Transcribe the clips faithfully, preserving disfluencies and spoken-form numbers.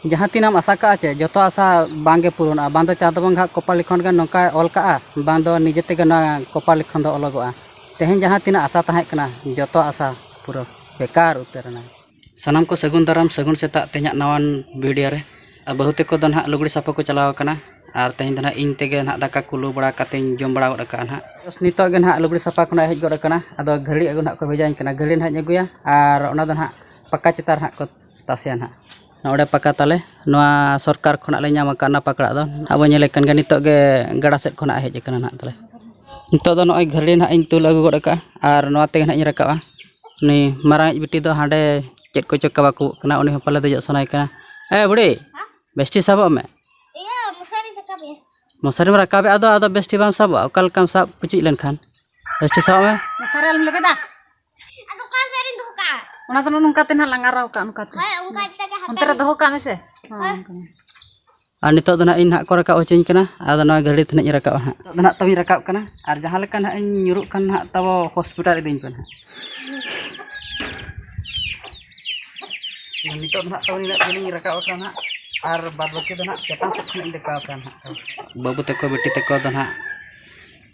ᱡᱟᱦᱟᱸ ᱛᱤᱱᱟᱹᱜ ᱮᱢ ᱟᱥᱟ ᱠᱟᱜᱼᱟ ᱪᱮ, ᱡᱚᱛᱚ ᱟᱥᱟ ᱵᱟᱝ ᱜᱮ ᱯᱩᱨᱚᱱᱚᱜᱼᱟ᱾ ᱵᱟᱝ ᱫᱚ ᱪᱟᱸᱫᱚ ᱵᱚᱸᱜᱟ ᱦᱟᱸᱜ ᱠᱚᱯᱟᱞ ᱞᱤᱠᱷᱚᱱ ᱜᱮ ᱱᱚᱝᱠᱟᱭ ᱚᱞ ᱠᱟᱜᱼᱟ, ᱵᱟᱝ ᱫᱚ ᱱᱤᱡᱮ ᱛᱮᱜᱮ ᱱᱚᱣᱟ ᱠᱚᱯᱟᱞ ᱞᱤᱠᱷᱚᱱ ᱫᱚ ᱚᱞᱚᱜᱚᱜᱼᱟ᱾ ᱛᱮᱦᱮᱧ ᱡᱟᱦᱟᱸ ᱛᱤᱱᱟᱹᱜ ᱟᱥᱟ ᱛᱟᱦᱮᱸ ᱠᱟᱱᱟ, ᱡᱚᱛᱚ ᱟᱥᱟ ᱯᱩᱨᱟᱹ ᱵᱮᱠᱟᱨ ᱩᱛᱟᱹᱨ ᱮᱱᱟ᱾ ᱥᱟᱱᱟᱢ ᱠᱚ ᱥᱟᱹᱜᱩᱱ ᱫᱟᱨᱟᱢ, ᱥᱟᱹᱜᱩᱱ ᱥᱮᱛᱟᱜ ᱛᱮᱦᱮᱧᱟᱜ ᱱᱟᱣᱟᱱ ᱵᱷᱤᱰᱤᱭᱳ ᱨᱮ᱾ ᱟᱨ ᱵᱟᱹᱦᱩ ᱛᱟᱠᱚ ᱫᱚ ᱱᱟᱦᱟᱜ ᱞᱩᱜᱽᱲᱤ ᱥᱟᱯᱷᱟ ᱠᱚ ᱪᱟᱞᱟᱣ ᱟᱠᱟᱱᱟ, ᱟᱨ ᱛᱮᱦᱮᱧ ᱫᱚ ᱱᱟᱦᱟᱜ ᱤᱧ ᱛᱮᱜᱮ ᱱᱟᱦᱟᱜ ᱫᱟᱠᱟ ᱠᱚ ᱞᱩ ᱵᱟᱲᱟ ᱠᱟᱛᱮᱧ ᱡᱚᱢ ᱵᱟᱲᱟ ᱜᱚᱫ ᱟᱠᱟᱜᱼᱟ ᱱᱟᱦᱟᱜ᱾ ᱵᱟᱥ, ᱱᱤᱛᱚᱜ ᱜᱮ ᱱᱟᱦᱟᱜ ᱞᱩᱜᱽᱲᱤ ᱥᱟᱯᱷᱟ ᱠᱷᱚᱱᱟᱜ ᱦᱮᱡ ᱜᱚᱫ ᱟᱠᱟᱱᱟ᱾ ᱟᱫᱚ ᱜᱷᱟᱹᱲᱤ ᱟᱹᱜᱩ ᱱᱟᱦᱟᱜ ᱠᱚ ᱵᱷᱮᱡᱟᱧ ᱠᱟᱱᱟ, ᱜᱷᱟᱹᱲᱤ ᱱᱟᱦᱟᱜ ᱤᱧ ᱟᱹᱜᱩᱭᱟ ᱟᱨ ᱚᱱᱟ ᱫᱚ ᱱᱟᱦᱟᱜ ᱯᱟᱠᱟ ᱪᱮᱛᱟᱱ ᱨᱮ ᱱᱟᱦᱟᱜ ᱠᱚ ᱛᱟᱥᱮᱭᱟ ᱱᱟᱦᱟᱜ᱾ ᱱᱚᱰᱮ ᱯᱟᱠᱟ ᱛᱟᱞᱮ, ᱱᱚᱣᱟ ᱥᱚᱨᱠᱟᱨ ᱠᱷᱚᱱᱟᱜ ᱞᱮ ᱧᱟᱢ ᱟᱠᱟᱫ ᱚᱱᱟ ᱯᱟᱠᱲᱟᱜ ᱫᱚ ᱱᱟᱦᱟᱜ ᱵᱚᱱ ᱧᱮᱞᱮᱫ ᱠᱟᱱ ᱜᱮᱭᱟ, ᱱᱤᱛᱚᱜ ᱜᱮ ᱜᱟᱰᱟ ᱥᱮᱫ ᱠᱷᱚᱱᱟᱜ ᱦᱮᱡ ᱟᱠᱟᱱᱟ ᱱᱟᱦᱟᱜ ᱛᱟᱞᱮ᱾ ᱱᱤᱛᱚᱜ ᱫᱚ ᱱᱚᱜᱼᱚᱭ ᱜᱷᱟᱹᱲᱤ ᱱᱟᱦᱟᱜ ᱤᱧ ᱛᱩᱞ ᱟᱹᱜᱩ ᱜᱚᱫ ᱟᱠᱟᱫᱼᱟ ᱟᱨ ᱱᱚᱣᱟ ᱛᱮᱜᱮ ᱱᱟᱦᱟᱜ ᱤᱧ ᱨᱟᱠᱟᱵᱼᱟ᱾ ᱩᱱᱤ ᱢᱟᱨᱟᱝᱤᱡ ᱵᱤᱴᱤ ᱫᱚ ᱦᱟᱸᱰᱮ ᱪᱮᱫ ᱠᱚᱪᱚ ᱠᱟᱵᱟᱠᱚᱵᱚᱜ ᱠᱟᱱᱟ, ᱩᱱᱤ ᱦᱚᱸ ᱯᱟᱞᱮ ᱫᱮᱡᱚᱜ ᱥᱟᱱᱟᱭᱮ ᱠᱟᱱᱟ᱾ ᱮ ᱵᱩᱲᱤ, ᱵᱮᱥᱴᱤ ᱥᱟᱵᱚᱜ ᱢᱮ᱾ ᱤᱭᱟᱹ, ᱢᱚᱥᱟᱨᱤ ᱨᱟᱠᱟᱵ ᱮᱭᱟ᱾ ᱢᱚᱥᱟᱨᱤᱢ ᱨᱟᱠᱟᱵᱮᱜᱼᱟ, ᱟᱫᱚ, ᱟᱫᱚ ᱵᱮᱥᱴᱤ ᱵᱟᱢ ᱥᱟᱵᱚᱜᱼᱟ, ᱚᱠᱟ ᱞᱮᱠᱟᱢ ᱥᱟᱵ ᱯᱩᱪᱩᱡ ᱞᱮᱱᱠᱷᱟᱱ᱾ ᱵᱮᱥᱴᱤ ᱥᱟᱵᱚᱜ ᱢᱮ᱾ ᱢᱚᱥᱟᱨᱤ ᱟᱞᱚᱢ ᱞᱮᱵᱮᱫᱟ᱾ ᱟᱫᱚ ᱚᱠᱟ ᱥᱮᱫ ᱨᱤᱧ ᱫᱚᱦᱚ ᱠᱟᱜᱼᱟ? ᱚᱱᱟ ᱫᱚ ᱱᱚᱜᱼᱚ ᱱᱚᱝᱠᱟ ᱛᱮ ᱱᱟᱦᱟᱜ ᱞᱟᱝ ᱟᱨᱟᱣ ᱠᱟᱜᱼᱟ, ᱱᱚᱝᱠᱟ ᱛᱮ᱾ ᱦᱳᱭ, ᱚᱱᱠᱟ ᱛᱮᱜᱮ ᱦᱟᱛᱟᱣ ᱚᱱᱛᱮ ᱨᱮ ᱢᱮ᱾ ᱫᱚᱦᱚ ᱠᱟᱜ ᱢᱮᱥᱮ᱾ ᱦᱳᱭ᱾ ᱦᱳᱭ, ᱚᱱᱠᱟ ᱜᱮ᱾ ᱟᱨ ᱱᱤᱛᱚᱜ ᱫᱚ ᱱᱟᱦᱟᱜ ᱤᱧ ᱱᱟᱦᱟᱜ ᱠᱚ ᱨᱟᱠᱟᱵ ᱦᱚᱪᱚᱧ ᱠᱟᱱᱟ, ᱟᱫᱚ ᱱᱚᱣᱟ ᱜᱷᱟᱹᱲᱤ ᱛᱮ ᱱᱟᱦᱟᱜ ᱤᱧ ᱨᱟᱠᱟᱵᱼᱟ ᱦᱟᱸᱜ᱾ ᱱᱤᱛᱚᱜ ᱫᱚ ᱱᱟᱦᱟᱜ ᱛᱟᱵᱚᱧ ᱨᱟᱠᱟᱵ ᱠᱟᱱᱟ, ᱟᱨ ᱡᱟᱦᱟᱸ ᱞᱮᱠᱟ ᱱᱟᱦᱟᱜ ᱤᱧ ᱧᱩᱨᱩᱜ ᱠᱷᱟᱱ ᱱᱟᱦᱟᱜ ᱛᱟᱵᱚ ᱦᱚᱥᱯᱤᱴᱟᱞ ᱤᱫᱤᱧ ᱯᱮ ᱱᱟᱦᱟᱜ᱾ ᱱᱤᱛᱚᱜ ᱫᱚ ᱱᱟᱦᱟᱜ ᱛᱟᱵᱚ ᱱᱤᱱᱟᱹᱜ ᱜᱮᱞᱤᱧ ᱨᱟᱠᱟᱵ ᱟᱠᱟᱱᱟ ᱱᱟᱦᱟᱜ, ᱟᱨ ᱵᱟᱫ ᱵᱟᱹᱠᱤ ᱫᱚ ᱱᱟᱦᱟᱜ ᱪᱮᱛᱟᱱ ᱥᱮᱫ ᱠᱷᱚᱱᱟᱜ ᱤᱧ ᱫᱮᱠᱷᱟᱣ ᱟᱯᱮᱭᱟ ᱱᱟᱦᱟᱜ᱾ ᱵᱟᱹᱵᱩ ᱛᱟᱠᱚ, ᱵᱤᱴᱤ ᱛᱟᱠᱚ ᱫᱚ ᱱᱟᱦᱟᱜ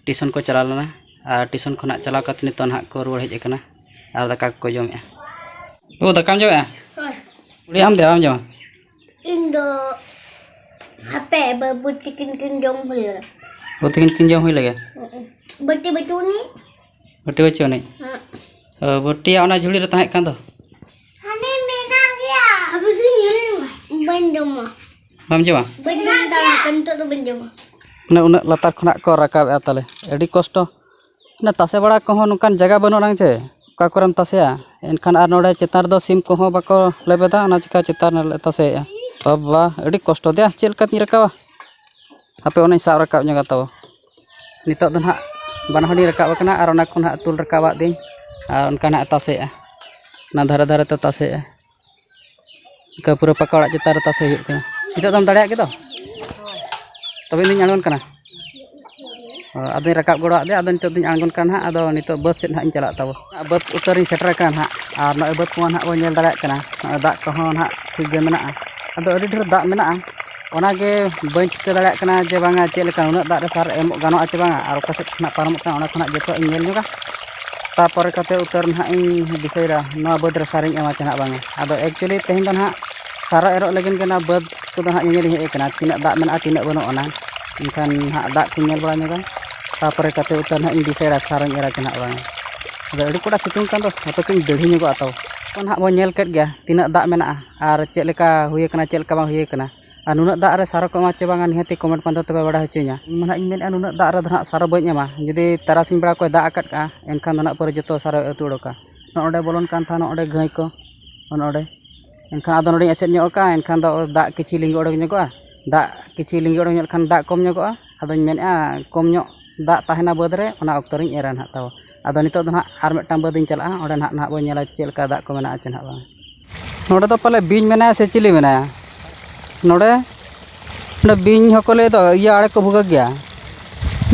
ᱴᱤᱭᱩᱥᱚᱱ ᱠᱚ ᱪᱟᱞᱟᱣ ᱞᱮᱱᱟ, ᱟᱨ ᱴᱤᱭᱩᱥᱚᱱ ᱠᱷᱚᱱᱟᱜ ᱪᱟᱞᱟᱣ ᱠᱟᱛᱮ ᱱᱤᱛᱚᱜ ᱱᱟᱦᱟᱜ ᱠᱚ ᱨᱩᱣᱟᱹᱲ ᱦᱮᱡ ᱟᱠᱟᱱᱟ, ᱟᱨ ᱫᱟᱠᱟ ᱠᱚᱠᱚ ᱡᱚᱢᱮᱜᱼᱟ᱾ ᱵᱟᱹᱵᱩ, ᱫᱟᱠᱟᱢ ᱡᱚᱢᱮᱜᱼᱟ? ᱦᱳᱭ᱾ ᱵᱩᱲᱤ, ᱟᱢ ᱫᱚ ᱵᱟᱢ ᱡᱚᱢᱟ? ᱤᱧ ᱫᱚ ᱦᱟᱯᱮ, ᱵᱟᱹᱵᱩ ᱛᱤᱠᱤᱱ ᱠᱤᱱ ᱡᱚᱢ ᱦᱩᱭ ᱞᱮᱜᱮ᱾ ᱵᱟᱹᱵᱩ ᱛᱤᱠᱤᱱ ᱠᱤᱱ ᱡᱚᱢ ᱦᱩᱭ ᱞᱮᱜᱮ? ᱦᱩᱸ᱾ ᱵᱟᱹᱴᱤ ᱵᱟᱹᱪᱩᱜ ᱟᱹᱱᱤᱡ᱾ ᱵᱟᱹᱴᱤ ᱵᱟᱹᱪᱩᱜ ᱟᱹᱱᱤᱡ? ᱦᱮᱸ᱾ ᱚ, ᱵᱟᱹᱴᱤᱭᱟ ᱚᱱᱟ ᱡᱷᱩᱲᱤ ᱨᱮ ᱛᱟᱦᱮᱸ ᱠᱟᱱ ᱫᱚ? ᱦᱟᱱᱮ ᱢᱮᱱᱟᱜ ᱜᱮᱭᱟ᱾ ᱦᱟᱯᱮ ᱥᱮ ᱧᱮᱞ ᱢᱮ᱾ ᱵᱟᱹᱧ ᱡᱚᱢᱟ᱾ ᱵᱟᱢ ᱡᱚᱢᱟ? ᱵᱟᱹᱧ ᱡᱚᱢ ᱫᱟᱲᱮᱭᱟᱜᱼᱟ, ᱱᱤᱛᱚᱜ ᱫᱚ ᱵᱟᱹᱧ ᱡᱚᱢᱟ᱾ ᱚᱱᱮ ᱩᱱᱟᱹᱜ ᱞᱟᱛᱟᱨ ᱠᱷᱚᱱᱟᱜ ᱠᱚ ᱨᱟᱠᱟᱵᱮᱜᱼᱟ ᱛᱟᱞᱮ, ᱟᱹᱰᱤ ᱠᱚᱥᱴᱚ᱾ ᱚᱱᱟ ᱛᱟᱥᱮ ᱵᱟᱲᱟ ᱠᱚᱦᱚᱸ ᱱᱚᱝᱠᱟᱱ ᱡᱟᱭᱜᱟ ᱵᱟᱹᱱᱩᱜ ᱟᱱᱟᱝ ᱪᱮ, ᱚᱠᱟ ᱠᱚᱨᱮᱢ ᱛᱟᱥᱮᱭᱟ? ᱮᱱᱠᱷᱟᱱ ᱟᱨ ᱱᱚᱰᱮ ᱪᱮᱛᱟᱱ ᱨᱮᱫᱚ ᱥᱤᱢ ᱠᱚᱦᱚᱸ ᱵᱟᱠᱚ ᱞᱮᱵᱮᱫᱟ, ᱚᱱᱟ ᱪᱤᱠᱟ ᱪᱮᱛᱟᱱ ᱨᱮᱞᱮ ᱛᱟᱥᱮᱭᱮᱜᱼᱟ᱾ ᱵᱟᱵᱟ, ᱟᱹᱰᱤ ᱠᱚᱥᱴᱚ᱾ ᱫᱮᱭᱟ, ᱪᱮᱫ ᱞᱮᱠᱟᱛᱤᱧ ᱨᱟᱠᱟᱵᱟ? ᱦᱟᱯᱮ, ᱚᱱᱟᱧ ᱥᱟᱵ ᱨᱟᱠᱟᱵ ᱧᱚᱜᱟ ᱛᱟᱵᱚ᱾ ᱱᱤᱛᱚᱜ ᱫᱚ ᱱᱟᱦᱟᱜ ᱵᱟᱱᱟ ᱦᱚᱲᱤᱧ ᱨᱟᱠᱟᱵ ᱟᱠᱟᱱᱟ ᱟᱨ ᱚᱱᱟ ᱠᱚ ᱱᱟᱦᱟᱜ ᱛᱩᱞ ᱨᱟᱠᱟᱵᱟᱫ ᱫᱤᱧ ᱟᱨ ᱚᱱᱠᱟ ᱱᱟᱦᱟᱜ ᱛᱟᱥᱮᱭᱮᱜᱼᱟ, ᱚᱱᱟ ᱫᱷᱟᱨᱮ ᱫᱷᱟᱨᱮ ᱛᱮ ᱛᱟᱥᱮᱭᱮᱜᱼᱟ᱾ ᱤᱱᱠᱟᱹ ᱯᱩᱨᱟᱹ ᱯᱟᱠᱟ ᱚᱲᱟᱜ ᱪᱮᱛᱟᱱ ᱨᱮ ᱛᱟᱥᱮ ᱦᱩᱭᱩᱜ ᱠᱟᱱᱟ᱾ ᱱᱤᱛᱚᱜ ᱫᱚᱢ ᱫᱟᱲᱮᱭᱟᱜ ᱜᱮᱫᱚ? ᱛᱚᱵᱮ ᱤᱧ ᱫᱩᱧ ᱟᱬᱜᱚᱱ ᱠᱟᱱᱟ᱾ ᱚ, ᱟᱫᱚᱧ ᱨᱟᱠᱟᱵ ᱜᱚᱲᱚᱣᱟᱜ ᱫᱮᱭᱟ, ᱟᱫᱚ ᱱᱤᱛᱚᱜ ᱫᱩᱧ ᱟᱬᱜᱚᱱ ᱠᱟᱱᱟ ᱱᱟᱦᱟᱜ, ᱟᱫᱚ ᱱᱤᱛᱚᱜ ᱵᱟᱹᱫᱽ ᱥᱮᱫ ᱱᱟᱦᱟᱜ ᱤᱧ ᱪᱟᱞᱟᱜ ᱛᱟᱵᱚ᱾ ᱵᱟᱹᱫᱽ ᱩᱛᱟᱹᱨᱤᱧ ᱥᱮᱴᱮᱨ ᱟᱠᱟᱱᱟ ᱱᱟᱦᱟᱜ, ᱟᱨ ᱱᱚᱜᱼᱚᱭ ᱵᱟᱹᱫᱽ ᱠᱚᱢᱟ ᱱᱟᱦᱟᱜ ᱵᱚᱱ ᱧᱮᱞ ᱫᱟᱲᱮᱭᱟᱜ ᱠᱟᱱᱟ, ᱱᱚᱜᱼᱚᱭ ᱫᱟᱜ ᱠᱚᱦᱚᱸ ᱱᱟᱦᱟᱜ ᱴᱷᱤᱠ ᱜᱮ ᱢᱮᱱᱟᱜᱼᱟ᱾ ᱫᱚ ᱟᱹᱰᱤ ᱰᱷᱮᱨ ᱫᱟᱜ ᱢᱮᱱᱟᱜᱼᱟ᱾ ᱚᱱᱟᱜᱮ ᱵᱟᱹᱧ ᱴᱷᱤᱠᱟᱹ ᱫᱟᱲᱮᱭᱟᱜ ᱠᱟᱱᱟ ᱡᱮ ᱵᱟᱝᱟ ᱪᱮᱫ ᱞᱮᱠᱟ ᱩᱱᱟᱹᱜ ᱫᱟᱜ ᱨᱮ ᱥᱟᱨ ᱮᱢᱚᱜ ᱜᱟᱱᱚᱜᱼᱟ ᱪᱮ ᱵᱟᱝᱟ, ᱟᱨ ᱚᱠᱟ ᱥᱮᱫ ᱠᱷᱚᱱᱟᱜ ᱯᱟᱨᱚᱢᱚᱜ ᱠᱟᱱᱟ, ᱚᱱᱟ ᱠᱷᱚᱱᱟᱜ ᱡᱚᱛᱚᱣᱟᱜ ᱤᱧ ᱧᱮᱞ ᱧᱚᱜᱟ᱾ ᱛᱟᱯᱚᱨᱮ ᱠᱟᱛᱮ ᱩᱛᱟᱹᱨ ᱱᱟᱦᱟᱜ ᱤᱧ ᱰᱤᱥᱟᱭᱤᱰᱟ ᱱᱚᱣᱟ ᱵᱟᱹᱫᱽ ᱨᱮ ᱥᱟᱨᱤᱧ ᱮᱢᱟ ᱪᱮ ᱱᱟᱦᱟᱜ ᱵᱟᱝᱟ᱾ ᱟᱫᱚ ᱮᱠᱪᱩᱭᱮᱞᱤ ᱛᱮᱦᱮᱧ ᱫᱚ ᱱᱟᱦᱟᱜ ᱥᱟᱨ ᱮᱨᱚᱜ ᱞᱟᱹᱜᱤᱫ ᱜᱮ ᱱᱚᱣᱟ ᱵᱟᱹᱫᱽ ᱠᱚᱫᱚ ᱱᱟᱦᱟᱜ ᱧᱮᱧᱮᱞ ᱤᱧ ᱦᱮᱡ ᱟᱠᱟᱱᱟ, ᱛᱤᱱᱟᱹᱜ ᱫᱟᱜ ᱢᱮᱱᱟᱜᱼᱟ, ᱛᱤᱱᱟᱹᱜ ᱵᱟᱹᱱᱩᱜ ᱟᱱᱟ᱾ ᱮᱱᱠᱷᱟᱱ ᱱᱟᱦᱟᱜ ᱫᱟᱜ ᱠᱚᱧ ᱧᱮᱞ ᱵᱟᱲᱟ ᱧᱚᱜᱟ᱾ ᱛᱟᱯᱚᱨᱮ ᱠᱟᱛᱮ ᱩᱛᱟᱹᱨ ᱱᱟᱦᱟᱜ ᱤᱧ ᱰᱤᱥᱟᱭᱤᱰᱟ ᱥᱟᱨᱤᱧ ᱮᱨᱟ ᱪᱮ ᱱᱟᱦᱟᱜ ᱵᱟᱝᱟ᱾ ᱟᱫᱚ ᱟᱹᱰᱤ ᱠᱚᱰᱟ ᱥᱤᱛᱩᱝ ᱠᱟᱱ ᱫᱚ, ᱦᱟᱯᱮ ᱠᱟᱹᱡ ᱤᱧ ᱫᱟᱹᱲᱦᱤ ᱧᱚᱜᱚᱜᱼᱟ᱾ ᱛᱟᱣ ᱛᱚ ᱱᱟᱦᱟᱜ ᱵᱚᱱ ᱧᱮᱞ ᱠᱮᱫ ᱜᱮᱭᱟ ᱛᱤᱱᱟᱹᱜ ᱫᱟᱜ ᱢᱮᱱᱟᱜᱼᱟ ᱟᱨ ᱪᱮᱫ ᱞᱮᱠᱟ ᱦᱩᱭ ᱟᱠᱟᱱᱟ, ᱪᱮᱫ ᱞᱮᱠᱟ ᱵᱟᱝ ᱦᱩᱭ ᱟᱠᱟᱱᱟ᱾ ᱟᱨ ᱱᱩᱱᱟᱹᱜ ᱫᱟᱜ ᱨᱮ ᱥᱟᱨ ᱠᱚ ᱮᱢᱟ ᱪᱮ ᱵᱟᱝᱟ, ᱱᱤᱦᱟᱹᱛᱤ ᱠᱚᱢᱮᱱᱴ ᱢᱟᱫᱽᱫᱷᱚᱢ ᱛᱮᱯᱮ ᱵᱟᱲᱟᱭ ᱦᱚᱪᱚᱧᱟ᱾ ᱤᱧ ᱢᱟ ᱱᱟᱦᱟᱜ ᱤᱧ ᱢᱮᱱᱮᱫᱼᱟ, ᱱᱩᱱᱟᱹᱜ ᱫᱟᱜ ᱨᱮᱫᱚ ᱱᱟᱦᱟᱜ ᱥᱟᱨ ᱵᱟᱹᱧ ᱮᱢᱟ᱾ ᱡᱩᱫᱤ ᱛᱟᱨᱟᱥᱤᱧ ᱵᱮᱲᱟ ᱠᱚᱭ ᱫᱟᱜ ᱟᱠᱟᱫ ᱠᱟᱜᱼᱟ, ᱮᱱᱠᱷᱟᱱ ᱫᱚ ᱱᱟᱦᱟᱜ ᱯᱩᱨᱟᱹ ᱡᱚᱛᱚ ᱥᱟᱨ ᱟᱹᱛᱩ ᱚᱰᱚᱠᱟ᱾ ᱱᱚᱜᱼᱚ ᱱᱚᱰᱮ ᱵᱚᱞᱚᱱ ᱠᱟᱱ ᱛᱟᱦᱮᱱᱟ, ᱱᱚᱜᱼᱚ ᱱᱚᱰᱮ ᱜᱟᱹᱭ ᱠᱚ, ᱱᱚᱜᱼᱚ ᱱᱚᱰᱮ᱾ ᱮᱱᱠᱷᱟᱱ ᱟᱫᱚ ᱱᱚᱰᱮᱧ ᱮᱥᱮᱫ ᱧᱚᱜ ᱟᱠᱟᱫᱼᱟ, ᱮᱱᱠᱷᱟᱱ ᱫᱚ ᱫᱟᱜ ᱠᱤᱪᱷᱤ ᱞᱤᱸᱜᱤ ᱚᱰᱚᱠ ᱧᱚᱜᱚᱜᱼᱟ᱾ ᱫᱟᱜ ᱠᱤᱪᱷᱤ ᱞᱤᱸᱜᱤ ᱚᱰᱚᱠ ᱧᱚᱜ ᱞᱮᱠᱷᱟᱱ ᱫᱟᱜ ᱠᱚᱢ ᱧᱚᱜᱚᱜᱼᱟ᱾ ᱟᱫᱚᱧ ᱢᱮᱱᱮᱫᱼᱟ, ᱠᱚᱢ ᱧᱚᱜ ᱫᱟᱜ ᱛᱟᱦᱮᱱᱟ ᱵᱟᱹᱫᱽ ᱨᱮ, ᱚᱱᱟ ᱚᱠᱛᱚ ᱨᱤᱧ ᱮᱨᱟ ᱱᱟᱦᱟᱜ ᱛᱟᱵᱚ᱾ ᱟᱫᱚ ᱱᱤᱛᱚᱜ ᱫᱚ ᱱᱟᱦᱟᱜ ᱟᱨ ᱢᱤᱫᱴᱟᱝ ᱵᱟᱹᱫᱽ ᱤᱧ ᱪᱟᱞᱟᱜᱼᱟ, ᱚᱸᱰᱮ ᱱᱟᱦᱟᱜ, ᱱᱟᱦᱟᱜ ᱵᱚᱱ ᱧᱮᱞᱟ ᱪᱮᱫ ᱞᱮᱠᱟ ᱫᱟᱜ ᱠᱚ ᱢᱮᱱᱟᱜᱼᱟ ᱪᱮ ᱱᱟᱦᱟᱜ ᱵᱟᱝ᱾ ᱱᱚᱰᱮ ᱫᱚ ᱯᱟᱞᱮ ᱵᱤᱧ ᱢᱮᱱᱟᱭᱟ ᱥᱮ ᱪᱤᱞᱤ ᱢᱮᱱᱟᱭᱟ? ᱱᱚᱰᱮ, ᱱᱚᱰᱮ ᱵᱤᱧ ᱦᱚᱸᱠᱚ ᱞᱟᱹᱭ ᱫᱚ ᱤᱭᱟᱹ ᱟᱲᱮ ᱠᱚ ᱵᱷᱩᱜᱟᱹᱜ ᱜᱮᱭᱟ᱾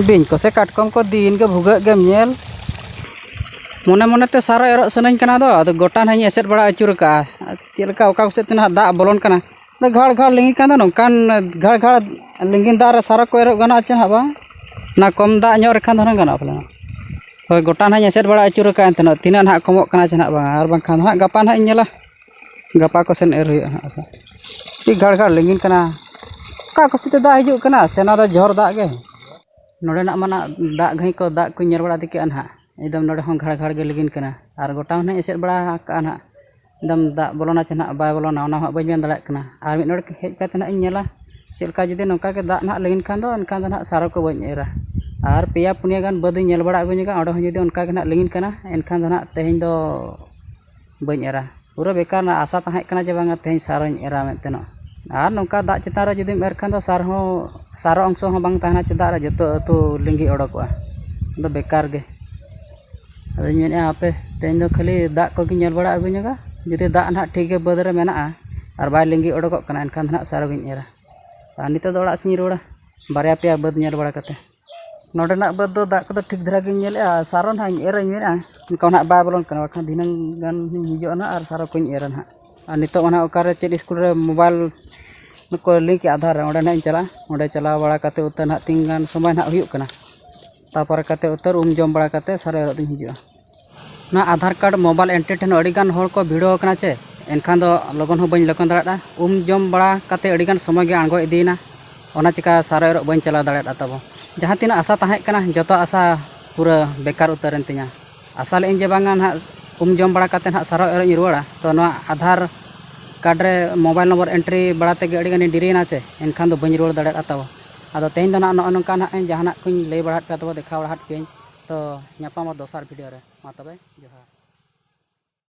ᱵᱤᱧ ᱠᱚ ᱥᱮ ᱠᱟᱴᱠᱚᱢ ᱠᱚ ᱫᱤᱱ ᱜᱮ ᱵᱷᱩᱜᱟᱹᱜ ᱜᱮᱢ ᱧᱮᱞ᱾ ᱢᱚᱱᱮ ᱢᱚᱱᱮ ᱛᱮ ᱥᱟᱨ ᱮᱨᱚᱜ ᱥᱟᱱᱟᱧ ᱠᱟᱱᱟ ᱫᱚ, ᱟᱫᱚ ᱜᱚᱴᱟ ᱱᱟᱦᱟᱜ ᱤᱧ ᱮᱥᱮᱫ ᱵᱟᱲᱟ ᱟᱹᱪᱩᱨ ᱟᱠᱟᱜᱼᱟ᱾ ᱪᱮᱫ ᱞᱮᱠᱟ ᱚᱠᱟ ᱠᱚ ᱥᱮᱫ ᱛᱮ ᱱᱟᱦᱟᱜ ᱫᱟᱜ ᱵᱚᱞᱚᱱ ᱠᱟᱱᱟ᱾ ᱚᱸᱰᱮ ᱜᱷᱟᱲ ᱜᱷᱟᱲ ᱞᱤᱸᱜᱤᱱ ᱠᱟᱱ ᱫᱚ, ᱱᱚᱝᱠᱟᱱ ᱜᱷᱟᱲ ᱜᱷᱟᱲ ᱞᱤᱸᱜᱤᱱ ᱫᱟᱜ ᱨᱮ ᱥᱟᱨ ᱠᱚ ᱮᱨᱚᱜ ᱜᱟᱱᱚᱜᱼᱟ ᱪᱮ ᱱᱟᱦᱟᱜ ᱵᱟᱝ? ᱚᱱᱟ ᱠᱚᱢ ᱫᱟᱜ ᱧᱚᱜ ᱨᱮᱠᱷᱟᱱ ᱫᱚ ᱱᱟᱦᱟᱜ ᱜᱟᱱᱚᱜᱼᱟ ᱯᱟᱞᱮ᱾ ᱦᱳᱭ, ᱜᱚᱴᱟ ᱱᱟᱦᱟᱜ ᱤᱧ ᱮᱥᱮᱫ ᱵᱟᱲᱟ ᱟᱹᱪᱩᱨ ᱟᱠᱟᱫᱼᱟ, ᱮᱱᱛᱮ ᱛᱤᱱᱟᱹᱜ ᱱᱟᱦᱟᱜ ᱠᱚᱢᱚᱜ ᱠᱟᱱᱟ ᱪᱮ ᱱᱟᱦᱟᱜ ᱵᱟᱝᱟ, ᱟᱨ ᱵᱟᱝᱠᱷᱟᱱ ᱫᱚ ᱱᱟᱦᱟᱜ ᱜᱟᱯᱟ ᱱᱟᱦᱟᱜ ᱤᱧ ᱧᱮᱞᱟ᱾ ᱜᱟᱯᱟ ᱠᱚ ᱥᱮᱱ ᱮᱨ ᱦᱩᱭᱩᱜᱼᱟ ᱱᱟᱦᱟᱜ᱾ ᱟᱹᱰᱤ ᱜᱷᱟᱲ ᱜᱷᱟᱲ ᱞᱤᱸᱜᱤᱱ ᱠᱟᱱᱟ᱾ ᱚᱠᱟ ᱠᱚ ᱥᱮᱫ ᱛᱮ ᱫᱟᱜ ᱦᱤᱡᱩᱜ ᱠᱟᱱᱟ ᱥᱮ ᱱᱚᱣᱟ ᱫᱚ ᱡᱷᱚᱨ ᱫᱟᱜ ᱜᱮ? ᱱᱚᱰᱮᱱᱟᱜ ᱢᱟ ᱱᱟᱜ ᱫᱟᱜ ᱜᱷᱟᱹᱭ ᱠᱚ, ᱫᱟᱜ ᱠᱚᱧ ᱧᱮᱞ ᱵᱟᱲᱟ ᱤᱫᱤ ᱠᱮᱜᱼᱟ ᱱᱟᱦᱟᱜ, ᱮᱠᱫᱚᱢ ᱱᱚᱰᱮ ᱦᱚᱸ ᱜᱷᱟᱲ ᱜᱷᱟᱲ ᱜᱮ ᱞᱤᱸᱜᱤᱱ ᱠᱟᱱᱟ᱾ ᱟᱨ ᱜᱚᱴᱟ ᱦᱚᱸ ᱱᱟᱦᱟᱜ ᱮᱥᱮᱫ ᱵᱟᱲᱟ ᱟᱠᱟᱜᱼᱟ ᱱᱟᱦᱟᱜ, ᱮᱠᱫᱚᱢ ᱫᱟᱜ ᱵᱚᱞᱚᱱᱟ ᱪᱮ ᱱᱟᱦᱟᱜ ᱵᱟᱭ ᱵᱚᱞᱚᱱᱟ, ᱚᱱᱟ ᱦᱚᱸ ᱵᱟᱹᱧ ᱢᱮᱱ ᱫᱟᱲᱮᱭᱟᱜ ᱠᱟᱱᱟ᱾ ᱟᱨ ᱢᱤᱫ ᱱᱚᱰᱮ ᱦᱮᱡ ᱠᱟᱛᱮ ᱱᱟᱦᱟᱜ ᱤᱧ ᱧᱮᱞᱟ ᱪᱮᱫ ᱞᱮᱠᱟ, ᱡᱩᱫᱤ ᱱᱚᱝᱠᱟ ᱜᱮ ᱫᱟᱜ ᱱᱟᱦᱟᱜ ᱞᱤᱸᱜᱤᱱ ᱠᱷᱟᱱ ᱫᱚ ᱮᱱᱠᱷᱟᱱ ᱫᱚ ᱱᱟᱦᱟᱜ ᱥᱟᱨ ᱠᱚ ᱵᱟᱹᱧ ᱮᱨᱟ᱾ ᱟᱨ ᱯᱮᱭᱟ ᱯᱩᱱᱭᱟᱹ ᱜᱟᱱ ᱵᱟᱹᱫᱽ ᱤᱧ ᱧᱮᱞ ᱵᱟᱲᱟ ᱟᱹᱜᱩ ᱧᱚᱜᱟ, ᱚᱸᱰᱮ ᱦᱚᱸ ᱡᱩᱫᱤ ᱚᱱᱠᱟ ᱜᱮ ᱱᱟᱦᱟᱜ ᱞᱤᱸᱜᱤᱱ ᱠᱟᱱᱟ ᱮᱱᱠᱷᱟᱱ ᱫᱚ ᱱᱟᱦᱟᱜ ᱛᱮᱦᱮᱧ ᱫᱚ ᱵᱟᱹᱧ ᱮᱨᱟ᱾ ᱯᱩᱨᱟᱹ ᱵᱮᱠᱟᱨ ᱨᱮᱱᱟᱜ ᱟᱥᱟ ᱛᱟᱦᱮᱸ ᱠᱟᱱᱟ ᱡᱮ ᱵᱟᱝᱟ ᱛᱮᱦᱮᱧ ᱥᱟᱨᱚᱧ ᱮᱨᱟ ᱢᱮᱱᱛᱮ ᱱᱚᱜ᱾ ᱟᱨ ᱱᱚᱝᱠᱟ ᱫᱟᱜ ᱪᱮᱛᱟᱱ ᱨᱮ ᱡᱩᱫᱤᱢ ᱮᱨ ᱠᱷᱟᱱ ᱫᱚ ᱥᱟᱨ ᱦᱚᱸ, ᱥᱟᱨᱚ ᱚᱝᱥᱚ ᱦᱚᱸ ᱵᱟᱝ ᱛᱟᱦᱮᱱᱟ ᱪᱮ ᱫᱟᱜ ᱨᱮ, ᱡᱚᱛᱚ ᱟᱹᱛᱩ ᱞᱤᱸᱜᱤ ᱚᱰᱚᱠᱚᱜᱼᱟ᱾ ᱟᱫᱚ ᱵᱮᱠᱟᱨ ᱜᱮ᱾ ᱟᱫᱚᱧ ᱢᱮᱱᱮᱫᱼᱟ ᱦᱟᱯᱮ ᱛᱮᱦᱮᱧ ᱫᱚ ᱠᱷᱟᱹᱞᱤ ᱫᱟᱜ ᱠᱚᱜᱮᱧ ᱧᱮᱞ ᱵᱟᱲᱟ ᱟᱹᱜᱩ ᱧᱚᱜᱟ, ᱡᱩᱫᱤ ᱫᱟᱜ ᱱᱟᱦᱟᱜ ᱴᱷᱤᱠ ᱜᱮ ᱵᱟᱹᱫᱽ ᱨᱮ ᱢᱮᱱᱟᱜᱼᱟ ᱟᱨ ᱵᱟᱭ ᱞᱤᱸᱜᱤ ᱚᱰᱚᱠᱚᱜ ᱠᱟᱱᱟ ᱮᱱᱠᱷᱟᱱ ᱫᱚ ᱱᱟᱦᱟᱜ ᱥᱟᱨᱚᱜᱤᱧ ᱮᱨᱟ᱾ ᱟᱨ ᱱᱤᱛᱚᱜ ᱫᱚ ᱚᱲᱟᱜ ᱥᱮᱫ ᱤᱧ ᱨᱩᱣᱟᱹᱲᱟ, ᱵᱟᱨᱭᱟ ᱯᱮᱭᱟ ᱵᱟᱹᱫᱽ ᱧᱮᱞ ᱵᱟᱲᱟ ᱠᱟᱛᱮ᱾ ᱱᱚᱰᱮᱱᱟᱜ ᱵᱟᱹᱫᱽ ᱫᱚ ᱫᱟᱜ ᱠᱚᱫᱚ ᱴᱷᱤᱠ ᱫᱷᱟᱨᱟ ᱜᱤᱧ ᱧᱮᱞᱮᱫᱼᱟ, ᱥᱟᱨᱚ ᱱᱟᱦᱟᱜ ᱤᱧ ᱮᱨᱟᱧ ᱢᱮᱱᱮᱫᱼᱟ, ᱚᱱᱠᱟ ᱱᱟᱦᱟᱜ ᱵᱟᱭ ᱵᱚᱞᱚᱱ ᱠᱟᱱᱟ, ᱵᱟᱠᱷᱟᱱ ᱫᱷᱤᱱᱟᱹᱝ ᱜᱟᱱ ᱤᱧ ᱦᱤᱡᱩᱜᱼᱟ ᱱᱟᱦᱟᱜ ᱟᱨ ᱥᱟᱨᱚ ᱠᱚᱧ ᱮᱨᱟ ᱱᱟᱦᱟᱜ᱾ ᱟᱨ ᱱᱤᱛᱚᱜ ᱢᱟ ᱱᱟᱦᱟᱜ ᱚᱠᱟᱨᱮ ᱪᱮᱫ ᱥᱠᱩᱞ ᱨᱮ ᱢᱳᱵᱟᱭᱤᱞ ᱱᱩᱠᱩ ᱞᱤᱝᱠ ᱟᱫᱷᱟᱨ ᱨᱮ, ᱚᱸᱰᱮ ᱱᱟᱦᱟᱜ ᱤᱧ ᱪᱟᱞᱟᱜᱼᱟ᱾ ᱚᱸᱰᱮ ᱪᱟᱞᱟᱣ ᱵᱟᱲᱟ ᱠᱟᱛᱮ ᱩᱛᱟᱹᱨ ᱱᱟᱦᱟᱜ ᱛᱤᱱ ᱜᱟᱱ ᱥᱚᱢᱚᱭ ᱱᱟᱦᱟᱜ ᱦᱩᱭᱩᱜ ᱠᱟᱱᱟ, ᱛᱟᱨᱯᱚᱨᱮ ᱠᱟᱛᱮ ᱩᱛᱟᱹᱨ ᱩᱢ ᱡᱚᱢ ᱵᱟᱲᱟ ᱠᱟᱛᱮ ᱥᱟᱨᱚ ᱮᱨᱚᱜ ᱫᱚᱧ ᱦᱤᱡᱩᱜᱼᱟ᱾ ᱱᱚᱣᱟ ᱟᱫᱷᱟᱨ ᱠᱟᱨᱰ ᱢᱳᱵᱟᱭᱤᱞ ᱮᱱᱴᱨᱤ ᱴᱷᱮᱱ ᱟᱹᱰᱤ ᱜᱟᱱ ᱦᱚᱲ ᱠᱚ ᱵᱷᱤᱲᱚ ᱟᱠᱟᱱᱟ ᱪᱮ, ᱮᱱᱠᱷᱟᱱ ᱫᱚ ᱞᱚᱜᱚᱱ ᱦᱚᱸ ᱵᱟᱹᱧ ᱞᱚᱜᱚᱱ ᱫᱟᱲᱮᱭᱟᱜᱼᱟ᱾ ᱩᱢ ᱡᱚᱢ ᱵᱟᱲᱟ ᱠᱟᱛᱮ ᱟᱹᱰᱤ ᱜᱟᱱ ᱥᱚᱢᱚᱭ ᱜᱮ ᱟᱬᱜᱚ ᱤᱫᱤᱭᱮᱱᱟ, ᱚᱱᱟ ᱪᱤᱠᱟ ᱥᱟᱨᱚ ᱮᱨᱚᱜ ᱵᱟᱹᱧ ᱪᱟᱞᱟᱣ ᱫᱟᱲᱮᱭᱟᱜᱼᱟ ᱛᱟᱵᱚ᱾ ᱡᱟᱦᱟᱸ ᱛᱤᱱᱟᱹᱜ ᱟᱥᱟ ᱛᱟᱦᱮᱸ ᱠᱟᱱᱟ, ᱡᱚᱛᱚ ᱟᱥᱟ ᱯᱩᱨᱟᱹ ᱵᱮᱠᱟᱨ ᱩᱛᱟᱹᱨᱮᱱ ᱛᱤᱧᱟ᱾ ᱟᱥᱟ ᱞᱮᱫᱟᱹᱧ ᱡᱮ ᱵᱟᱝᱟ ᱱᱟᱦᱟᱜ ᱩᱢ ᱡᱚᱢ ᱵᱟᱲᱟ ᱠᱟᱛᱮ ᱱᱟᱦᱟᱜ ᱥᱟᱨᱚ ᱮᱨᱚᱜ ᱤᱧ ᱨᱩᱣᱟᱹᱲᱟ, ᱛᱚ ᱱᱚᱣᱟ ᱟᱫᱷᱟᱨ ᱠᱟᱨᱰ ᱨᱮ ᱢᱳᱵᱟᱭᱤᱞ ᱱᱚᱢᱵᱚᱨ ᱮᱱᱴᱨᱤ ᱵᱟᱲᱟ ᱛᱮᱜᱮ ᱟᱹᱰᱤ ᱜᱟᱱᱤᱧ ᱰᱮᱨᱤᱭᱮᱱᱟ ᱪᱮ, ᱮᱱᱠᱷᱟᱱ ᱫᱚ ᱵᱟᱹᱧ ᱨᱩᱣᱟᱹᱲ ᱫᱟᱲᱮᱭᱟᱜᱼᱟ ᱛᱟᱵᱚ᱾ ᱟᱫᱚ ᱛᱮᱦᱮᱧ ᱫᱚ ᱱᱟᱦᱟᱜ ᱱᱚᱜᱼᱚ ᱱᱚᱝᱠᱟ ᱱᱟᱦᱟᱜ ᱤᱧ ᱡᱟᱦᱟᱱᱟᱜ ᱠᱚᱧ ᱞᱟᱹᱭ ᱵᱟᱲᱟ ᱟᱫ ᱯᱮᱭᱟ ᱛᱟᱵᱚ, ᱫᱮᱠᱷᱟᱣ ᱵᱟᱲᱟ ᱟᱫ ᱯᱮᱭᱟᱹᱧ᱾ ᱛᱚ ᱧᱟᱯᱟᱢᱟ ᱫᱚᱥᱟᱨ ᱵᱷᱤᱰᱤᱭᱳ ᱨᱮ, ᱢᱟ ᱛᱚᱵᱮ ᱡᱚᱦᱟᱨ᱾